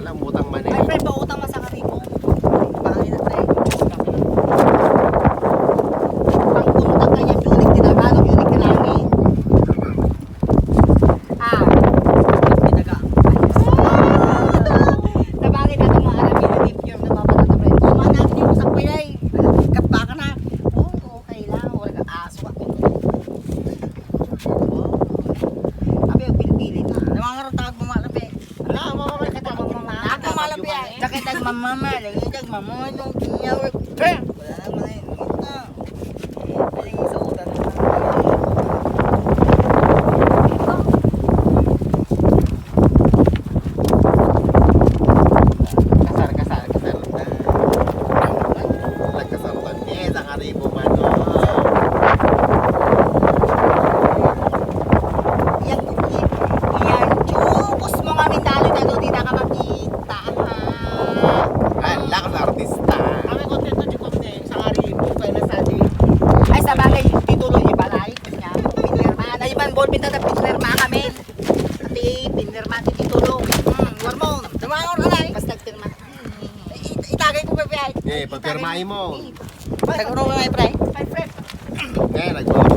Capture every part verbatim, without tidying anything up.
Namutang man eh. Ay, pre, pautang man sa karibo. Pangit na, pre. Pangkunta kanya, ulit ti Tagalog, ulit ti langit. Ah. Ti Taga. Sabagay, dati mga Arab, yung limpyo, nababasa na, pre. Tama na, di mo sa pwede. Kapta ka na. Oo, okay lang. Wala ka aso. Abi, ang pili-pili na. Namangarap tawag mo, Mara, pre. Ala, mama, may katawag mo, Mara. Ako, Mara, pre. Sakit ang mama, Mara. Sakit ang mama, nung tinawag. Pre! Wala naman eh. Ito. Ay, sa utan. Kasar, kasar, kasar. Nagkasar. Yes, ang aribo man, oh. Yan, yan, Diyos, mga mitali na doon, di na ka makita, ha? Ay, lakas artista. Kami kontento, di ko, eh, sa aribo, kaya nasa di. Ay, sa bagay, titulo niya pala, eh. Kanya, pinirmahan. Ay, man, ball, pinta, pinirma kami. Ati, pinirma, ti titulo. Hmm, war mo. Tama, or, alay. Basta pirma. It-, itagay ko, Pepe, ay. Eh, itagay pagpirmahin mo. Tag-urong lang, pre. Ay, pre. Eh, nagbago.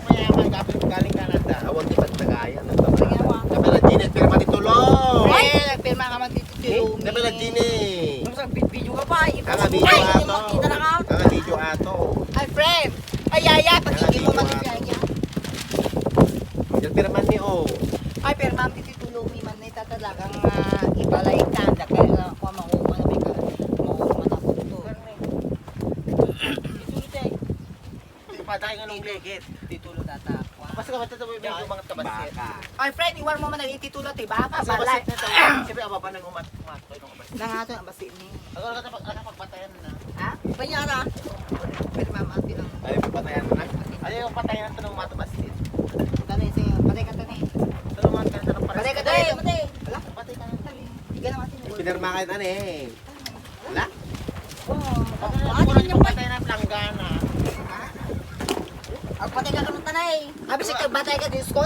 Mayaman, galing, galing Canada. Awan di pagtagayan. Sige, awan. Sabi na, Jeanette, pirma ti tulo. Ay, nagpirma ka man dito, Jeanette. Sabi na, Jeanette. Nung sa bi-, video ka pa, ay, Ang video ay, ato. Makita na ka. Ang video ato. Ay, friend. Ay, yaya, pag hindi mo Ang video ato. Mag-, Yung pirma ni O. Ay, pirma, ang tititulo ni man, ita talagang, ah, ibalay ka, dahil, ah, kung makuha na may ka, makuha na po ito. Patay nga nung legit. Titulo tata. Mas ka matatawa yung mga kabasit. Baka. Ay, friend, iwan mo man ang ititulo, ti baka, Mas balay. Kabasit na tayo. Siyempre, ababa nang umat-, umat-, umat-, umat-, Nangato ang basit ni. Ako, nakapag-, nakapagpatayan na. Ha? Bayara. Pero mama, ati lang. Ay, patayan na. Ay, yung patayan na ito ng umat-, umat-, umat-, Tanay, sige, patay ka, tanay. Ito naman, kaya sa Patay ka, tanay, patay. Wala. Patay ka na. Ikaw naman, sige. Pinirma kayo, tanay. Wala? Wow. Ano na, puro yung patay na planggana. Agpatay ka kanang tanay. Abi, sige, agbatay ka, Diyos ko.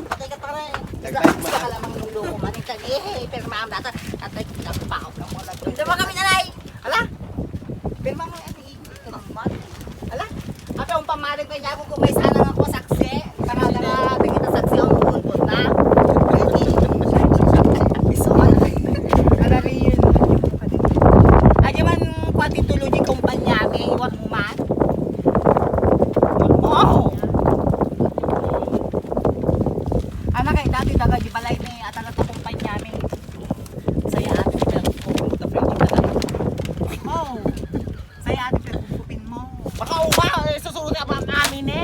Patay ka, tanay. Nagtay Sa, sa kalamang lolo ko, maning tanay. Eh, pero maam data. Atay, nagpakop lang mo lang. Hindi ba kami, tanay? Ala? Pero maam, ano, eh, ala? Abi, ang pamalig pa niya ako, kung may sana nga ako, saksi. Para, para, tingin na saksi, ang ulpot na. Iso, ano? Ala, reunion. Adi man, kuha titulo di kumpanya, may iwan mo man. Oh! Anak, ay dati daga di balay ni, at ang kumpanya ni. Saya ate, pinagkukup-, pinagkukup-, Oh! Saya ate, pinagkukupin mo. Baka uwa, eh, susunod na ba ang amin, eh?